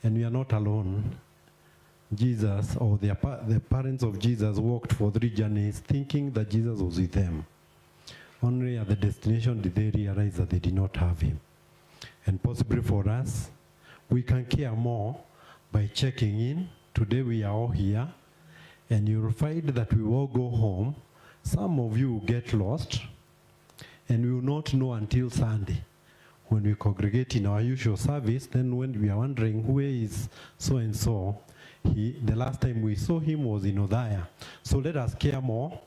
And we are not alone. Jesus, or the parents of Jesus, walked for 3 journeys thinking that Jesus was with them. Only at the destination did they realize that they did not have him. And possibly for us, we can care more by checking in. Today we are all here, and you'll find that we will go home. Some of you will get lost, and we will not know until Sunday. When we congregate in our usual service, then when we are wondering where is so-and-so, the last time we saw him was in Othaya. So let us care more.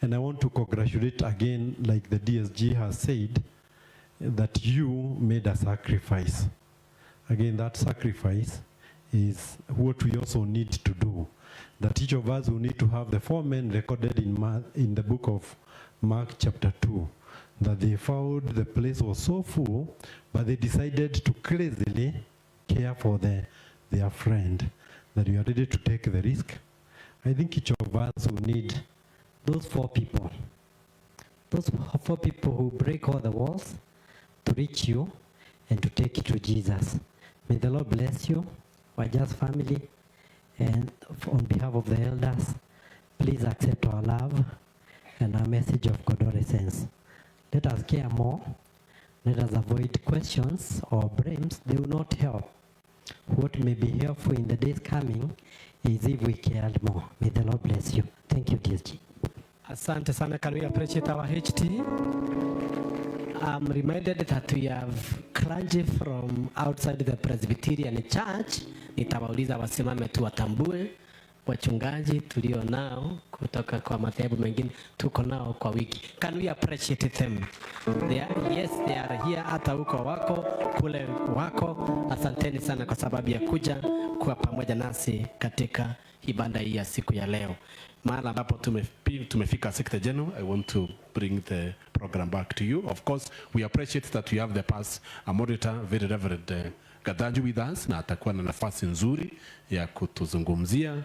And I want to congratulate again, like the DSG has said, that you made a sacrifice. Again, that sacrifice is what we also need to do. That each of us will need to have the 4 men recorded in the book of Mark chapter 2, that they found the place was so full, but they decided to crazily care for their friend, that we are ready to take the risk. I think each of us will need those 4 people. Those 4 people who break all the walls to reach you and to take you to Jesus. May the Lord bless you, Waja's family, and on behalf of the elders, please accept our love and our message of condolences. Let us care more. Let us avoid questions or blames. They will not help. What may be helpful in the days coming is if we cared more. May the Lord bless you. Thank you, DSG. Asante sana. Can we appreciate our HT? I'm reminded that we have clergy from outside the Presbyterian Church. Nitawauliza wasimame tu watambue wachungaji tulio nao kutoka kwa madhehebu mengine tuko nao kwa wiki. Can we appreciate them? They are, yes, they are here. Hata huko wako, kule wako. Asanteni sana kwa sababu ya kuja kuwa pamoja nasi katika ibada hii ya siku ya leo. Mahali ambapo tumefika, Secretary General, I want to bring the program back to you. Of course, we appreciate that we have the past moderator, very Reverend Gadanju with us, na atakuwa na nafasi nzuri ya kutuzungumzia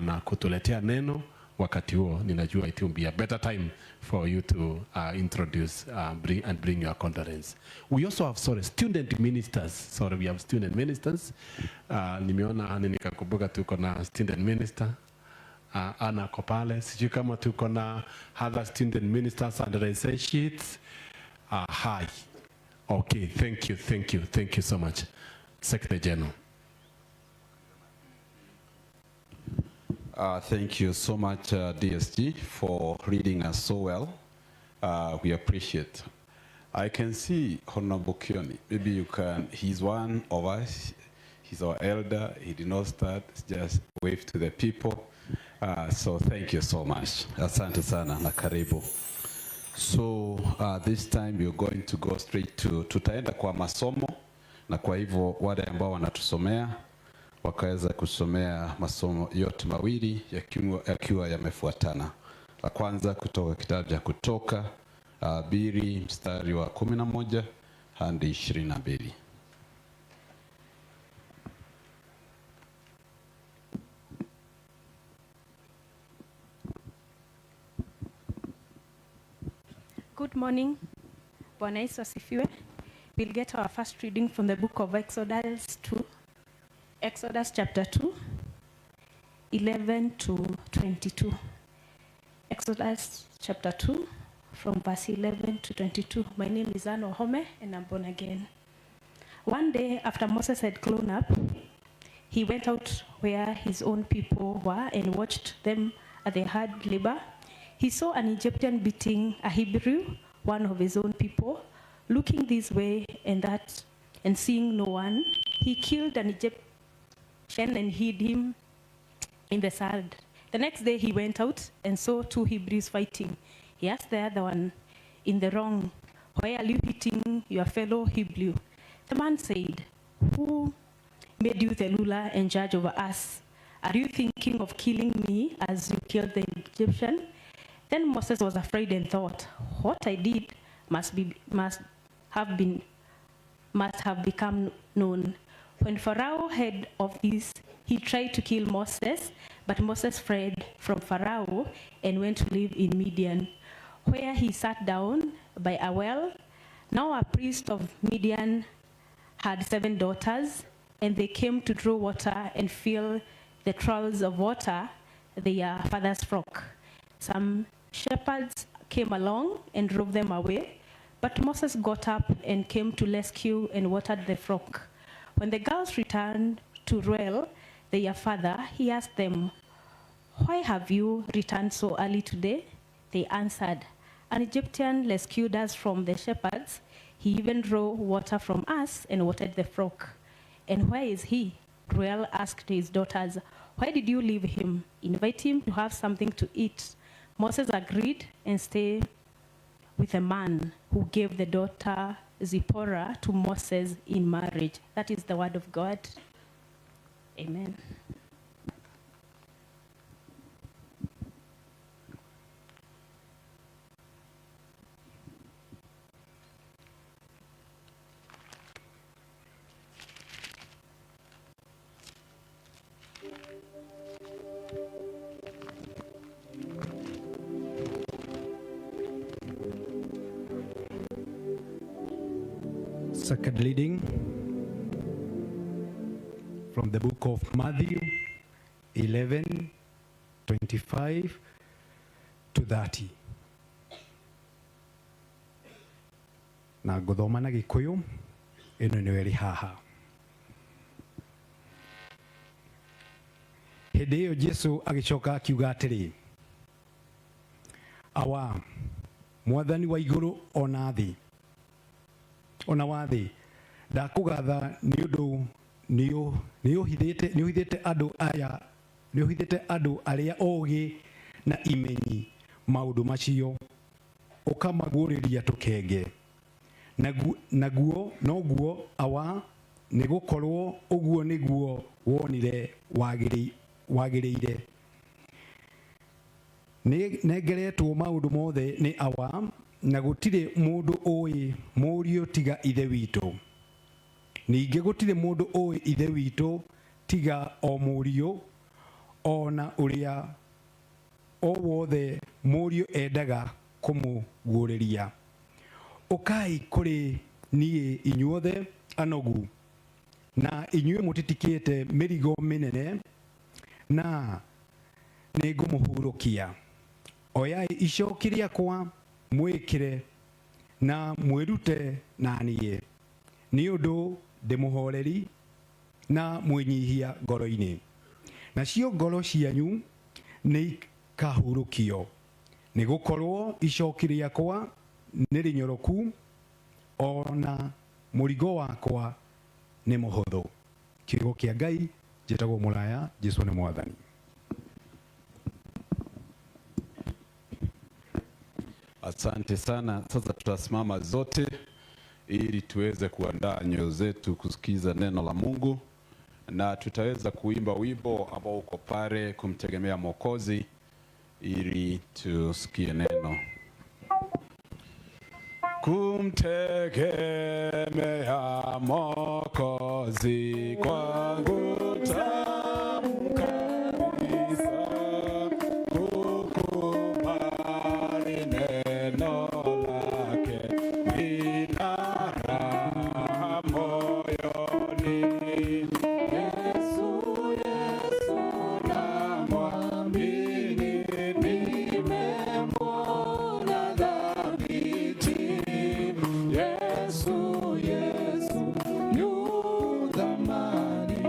na kutuletea neno. Wakati huo ninajua it will be a better time for you to introduce, bring and bring your condolence. We also have, sorry, student ministers. Sorry, we have student ministers. Nimeona ani nikakumbuka tuko na student minister. Ana ako pale. Sijui kama tuko na other student ministers and associates. Hi. Okay, thank you, thank you, thank you so much. Secretary General. Thank you so much, DSG, for reading us so well. We appreciate. I can see Honorable Kioni. Maybe you can, he's one of us. He's our elder. He did not start, just wave to the people. So thank you so much. Asante sana na karibu. So this time we're going to go straight to, tutaenda kwa masomo, na kwa hivyo wale ambao wanatusomea wakaweza kusomea masomo yote mawili yakiwa yamefuatana. La kwanza kutoka kitabu cha Kutoka 2 mstari wa 11 hadi 22. Good morning. Bwana Yesu asifiwe. We'll get our first reading from the book of Exodus 2. Exodus chapter 2, 11 to 22. Exodus chapter 2, from verse 11 to 22. My name is Anne Wahome, and I'm born again. One day, after Moses had grown up, he went out where his own people were and watched them at their hard labor. He saw an Egyptian beating a Hebrew, one of his own people, looking this way and that, and seeing no one. He killed an Egyptian and hid him in the sand. The next day he went out and saw two Hebrews fighting. He asked the other one in the wrong, Why are you hitting your fellow Hebrew? The man said, Who made you the ruler and judge over us? Are you thinking of killing me as you killed the Egyptian? Then Moses was afraid and thought, What I did must have become known. When Pharaoh heard of this, he tried to kill Moses, but Moses fled from Pharaoh and went to live in Midian, where he sat down by a well. Now a priest of Midian had 7 daughters, and they came to draw water and fill the troughs of water, their father's flock. Some shepherds came along and drove them away, but Moses got up and came to rescue and watered the flock. When the girls returned to Reuel, their father, he asked them, "Why have you returned so early today?" They answered, "An Egyptian rescued us from the shepherds. He even drew water from us and watered the flock." "And where is he?" Reuel asked his daughters. "Why did you leave him? Invite him to have something to eat." Moses agreed and stayed with a man who gave the daughter Zipporah to Moses in marriage. That is the word of God. Amen. Second reading from the book of Matthew 11:25 to 30. Na ngũthoma na Gĩkũyũ ĩno nĩyo ĩrĩ haha. Hĩndĩ ĩyo Jesũ agĩcoka akiuga atĩrĩ, Awa, Mwathani wa igũrũ ona thĩ, ona wa thĩ, ndakũgatha nĩ ũndũ nĩ ũhithĩte andũ aya, nĩ ũhithĩte andũ arĩa ogĩ na imenyi maũndũ macio, ũkamaguũrĩria tũkenge. Naguo noguo Awa, nĩ gũkorwo ũguo nĩguo wonire wagĩrĩire. Nĩ nengeretwo maũndũ mothe nĩ Awa, na gũtirĩ mũndũ ũĩ Mũriũ tiga Ithe witũ. Ningĩ gũtirĩ mũndũ ũĩ Ithe witũ tiga o Mũriũ, o na ũrĩa o wothe Mũriũ endaga kũmũguũrĩria. Ũkai kũrĩ niĩ inyuothe anogu, na inyuĩ mũtitikĩte mĩrigo mĩnene, na nĩngũmũhurũkia. Oyai icoki rĩakwa mwĩkĩre na mwĩrute na niĩ, nĩ ũndũ ndĩ mũhoreri na mwĩnyihia ngoro-inĩ, nacio ngoro cianyu nĩ ikahurũkio, nĩ gũkorwo icoki rĩakwa nĩ rĩnyoroku o na mũrigo wakwa nĩ mũhũthũ. Kiugo kĩa Ngai. Njĩtagwo Mũraya. Jesũ nĩ Mwathani. Asante sana. Sasa tutasimama zote ili tuweze kuandaa nyoyo zetu kusikiza neno la Mungu, na tutaweza kuimba wimbo ambao uko pale, kumtegemea Mwokozi, ili tusikie neno. Kumtegemea Mwokozi kwangu tamu kabisa, kukubali neno lake nina raha moyoni. Yesu, Yesu namwamini, nimemwona thabiti. Yesu, Yesu yu thamani.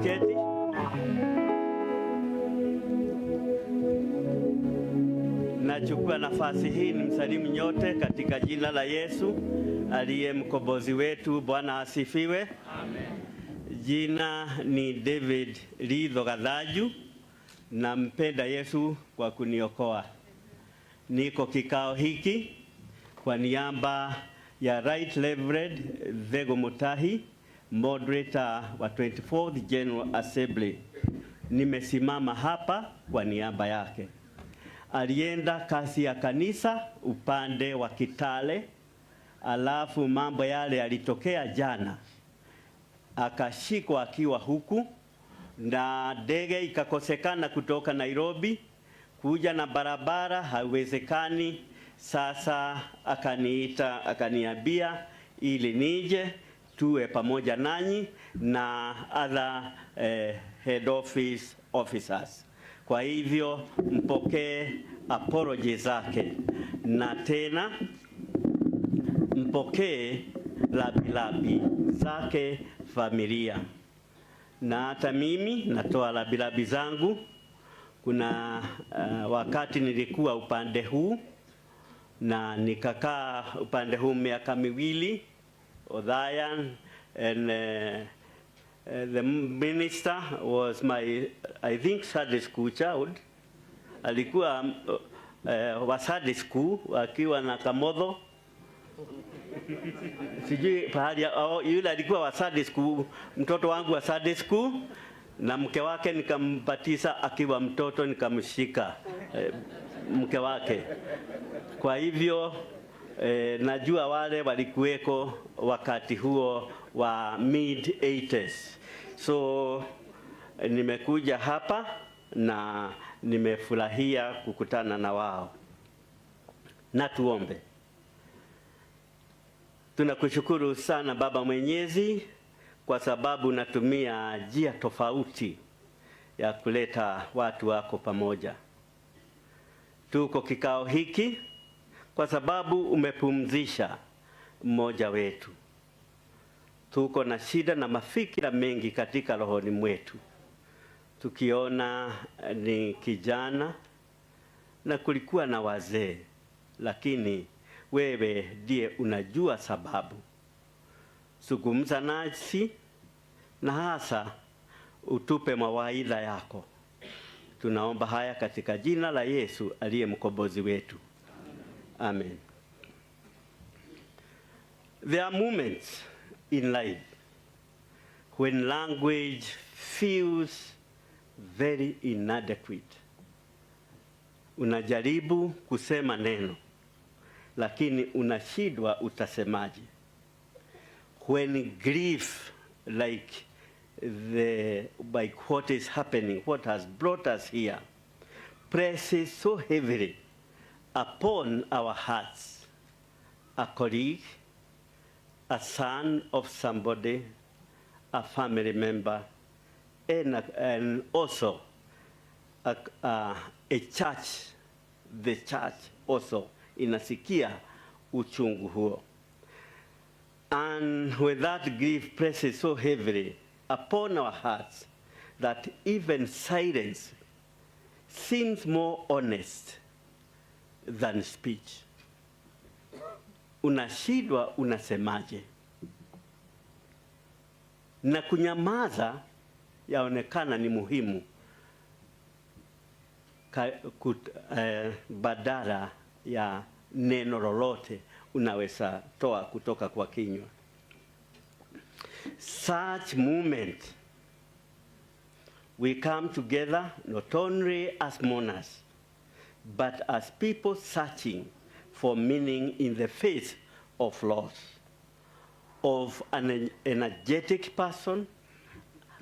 Tuketi. Nachukua nafasi hii nimsalimu nyote katika jina la Yesu aliye mkombozi wetu. Bwana asifiwe. Amen. Jina ni David Ritho Gathaju. Nampenda Yesu kwa kuniokoa. Niko kikao hiki kwa niaba ya Right Reverend Thego Mutahi, moderator wa 24th General Assembly. Nimesimama hapa kwa niaba yake. Alienda kazi ya kanisa upande wa Kitale, alafu mambo yale yalitokea jana, akashikwa akiwa huku na ndege ikakosekana kutoka Nairobi kuja na barabara haiwezekani. Sasa akaniita akaniambia ili nije tuwe pamoja nanyi na other head office officers. Kwa hivyo mpokee apology zake na tena mpokee labilabi zake familia. Na hata mimi natoa labilabi zangu. Kuna wakati nilikuwa upande huu na nikakaa upande huu miaka miwili Othaya, and the minister was my, I think, Sunday school child. Alikuwa wa Sunday school akiwa na Kamotho, sijui pahali oh, yule alikuwa wa Sunday school, mtoto wangu wa Sunday school, na mke wake nikambatiza akiwa mtoto, nikamshika mke wake. Kwa hivyo najua wale walikuweko wakati huo wa mid 80s. So nimekuja hapa na nimefurahia kukutana na wao. Na tuombe. Tunakushukuru sana Baba Mwenyezi kwa sababu unatumia njia tofauti ya kuleta watu wako pamoja. Tuko kikao hiki kwa sababu umepumzisha mmoja wetu. Tuko na shida na mafikira mengi katika rohoni mwetu, tukiona ni kijana na kulikuwa na wazee, lakini wewe ndiye unajua sababu. Zungumza nasi na hasa utupe mawaidha yako. Tunaomba haya katika jina la Yesu aliye mkombozi wetu. Amen. There are moments in life when language feels very inadequate. Unajaribu kusema neno lakini unashindwa utasemaje. When grief like what is happening, what has brought us here, presses so heavily upon our hearts, a colleague, a son of somebody, a family member, and also a church, the church also inasikia uchungu huo. And when that grief presses so heavily upon our hearts that even silence seems more honest than speech. Unashindwa unasemaje, na kunyamaza yaonekana ni muhimu badala ya neno lolote unaweza toa kutoka kwa kinywa. Such moment we come together not only as mourners but as people searching for meaning in the face of loss of an energetic person,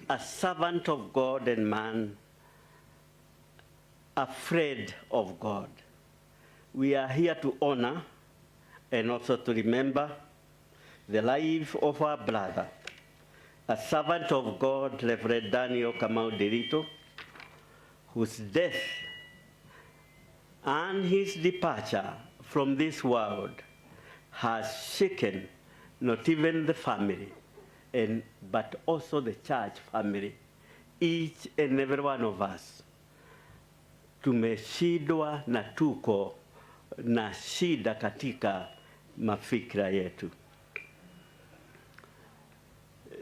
a servant of God and man, afraid of God. We are here to honor and also to remember the life of our brother, a servant of God, Reverend Daniel Kamau Ndiritu, whose death and his departure from this world has shaken not even the family, but also the church family Each and every one of us tumeshindwa na tuko na shida katika mafikra yetu.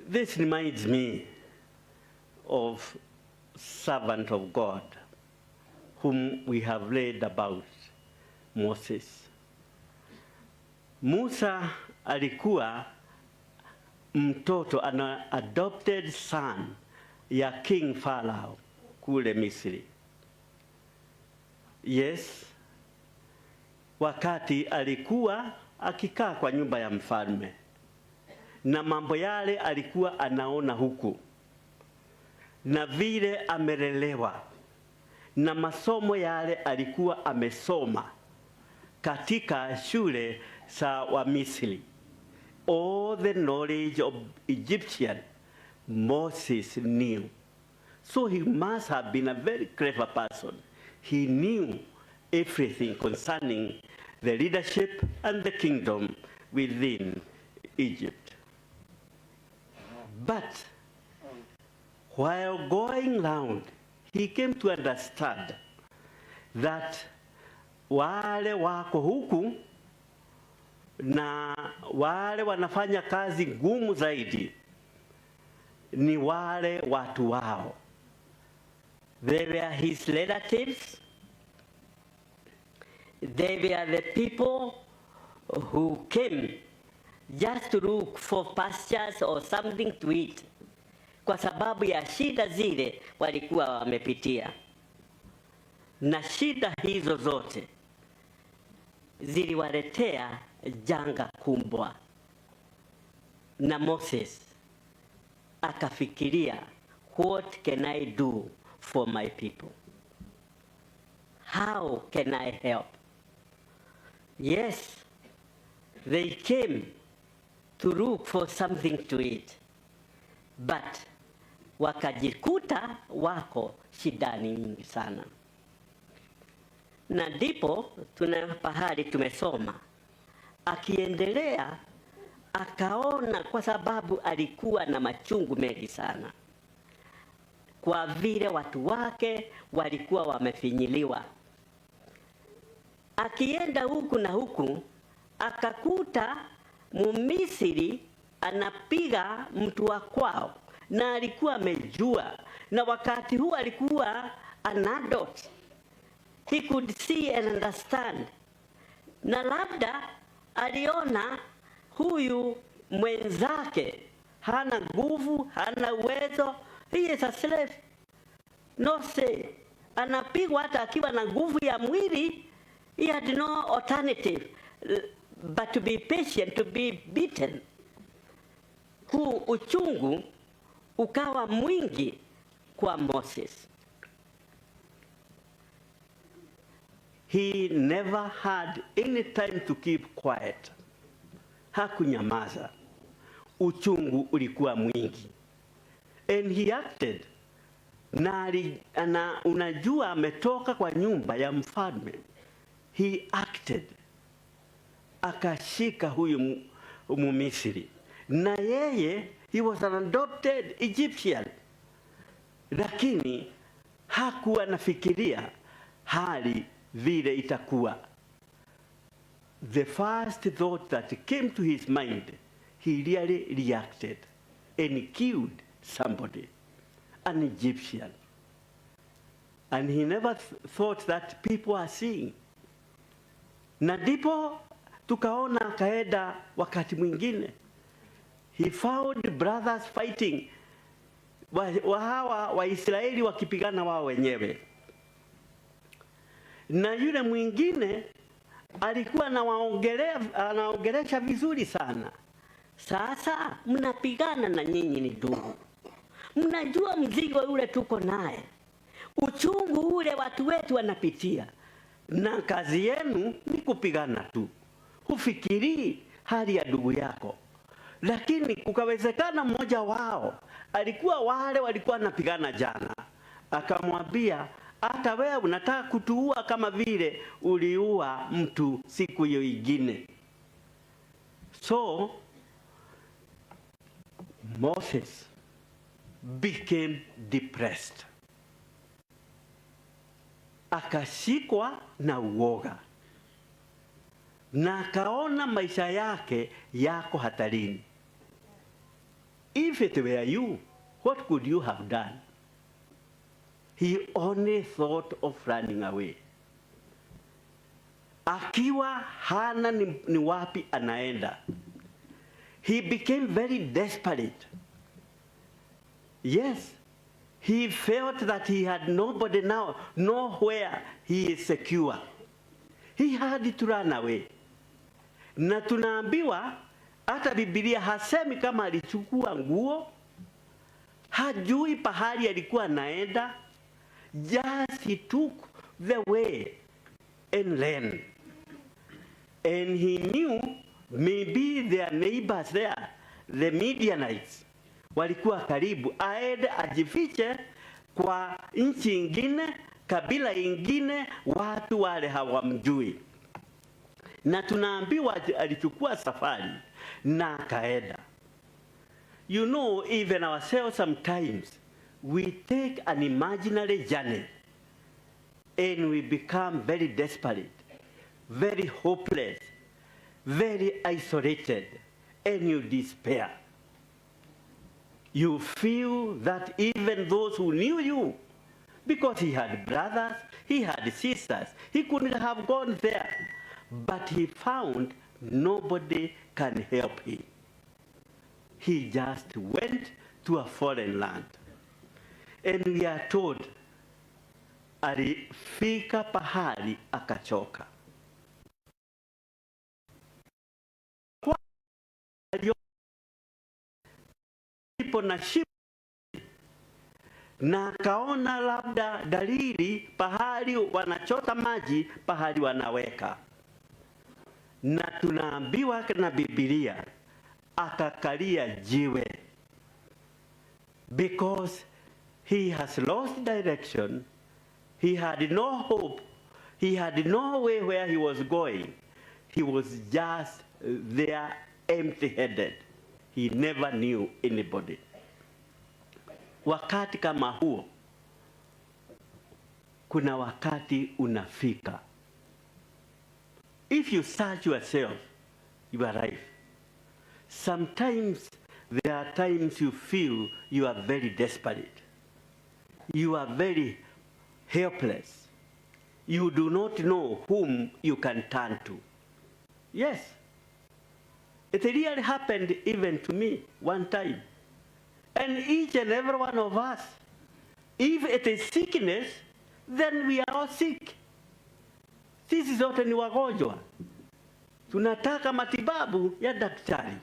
This reminds me of servant of God whom we have read about, Moses. Musa alikuwa mtoto, an adopted son ya King Pharaoh kule Misri. Yes, wakati alikuwa akikaa kwa nyumba ya mfalme na mambo yale alikuwa anaona huku na vile amelelewa na masomo yale alikuwa amesoma katika shule za wa Misri. All the knowledge of Egyptian Moses knew. So he must have been a very clever person. He knew everything concerning the leadership and the kingdom within Egypt. But while going round, he came to understand that wale wako huku na wale wanafanya kazi ngumu zaidi ni wale watu wao. They were his relatives. They were the people who came just to look for pastures or something to eat, kwa sababu ya shida zile walikuwa wamepitia, na shida hizo zote ziliwaletea janga kubwa. Na Moses akafikiria, what can I do for my people? How can I help? Yes, they came to look for something to eat, but wakajikuta wako shidani nyingi sana. Na ndipo tuna pahali tumesoma akiendelea akaona, kwa sababu alikuwa na machungu mengi sana, kwa vile watu wake walikuwa wamefinyiliwa. Akienda huku na huku akakuta Mumisri anapiga mtu wa kwao, na alikuwa amejua, na wakati huu alikuwa an adult, he could see and understand, na labda aliona huyu mwenzake hana nguvu, hana uwezo, he is a slave, no say, anapigwa hata akiwa na nguvu ya mwili. He had no alternative but to be patient, to be beaten. Huu uchungu ukawa mwingi kwa Moses. He never had any time to keep quiet. Hakunyamaza. Uchungu ulikuwa mwingi. And he acted. Na unajua ametoka kwa nyumba ya mfalme. He acted. Akashika huyu Mumisri. Na yeye, he was an adopted Egyptian. Lakini hakuwa anafikiria hali vile itakuwa. The first thought that came to his mind, he really reacted and killed somebody, an Egyptian. And he never thought that people are seeing. Na ndipo tukaona akaenda wakati mwingine. He found brothers fighting. Hawa Waisraeli wakipigana wao wenyewe. Na yule mwingine alikuwa anaongelesha vizuri sana. Sasa mnapigana na nyinyi ni ndugu. Mnajua mzigo ule tuko naye. Uchungu ule watu wetu wanapitia. Na kazi yenu ni kupigana tu. Hufikirii hali ya ndugu yako. Lakini kukawezekana mmoja wao alikuwa wale walikuwa wanapigana jana. Akamwambia, hata wewe unataka kutuua kama vile uliua mtu siku hiyo ingine. So Moses became depressed. Akashikwa na uoga na akaona maisha yake yako hatarini. If it were you, what could you have done? He only thought of running away. Akiwa hana ni wapi anaenda. He became very desperate. Yes, he felt that he had nobody now, nowhere he is secure. He had to run away. Na tunaambiwa hata Biblia hasemi kama alichukua nguo, hajui pahali alikuwa anaenda. Just he took the way and ran. And he knew maybe their neighbors there, the Midianites, walikuwa karibu, aende ajifiche kwa nchi ingine, kabila ingine, watu wale hawamjui. Na tunaambiwa alichukua safari na akaenda. Even ourselves sometimes, we take an imaginary journey and we become very desperate, very hopeless, very isolated, and you despair. You feel that even those who knew you, because he had brothers, he had sisters, he couldn't have gone there, but he found nobody can help him. He just went to a foreign land. And we are told, alifika pahali akachoka. Ipo na shimo, na akaona labda dalili pahali wanachota maji, pahali wanaweka. Na tunaambiwa na Biblia akakalia jiwe, because he has lost direction, he had no hope, he had no way where he was going. He was just there empty-headed. He never knew anybody. Wakati kama huo, kuna wakati unafika. If you search yourself, your life, sometimes there are times you feel you are very desperate. You are very helpless. You do not know whom you can turn to. Yes, it really happened even to me one time. And each and every one of us, if it is sickness, then we are all sick. Sisi zote ni wagonjwa. Tunataka matibabu ya daktari.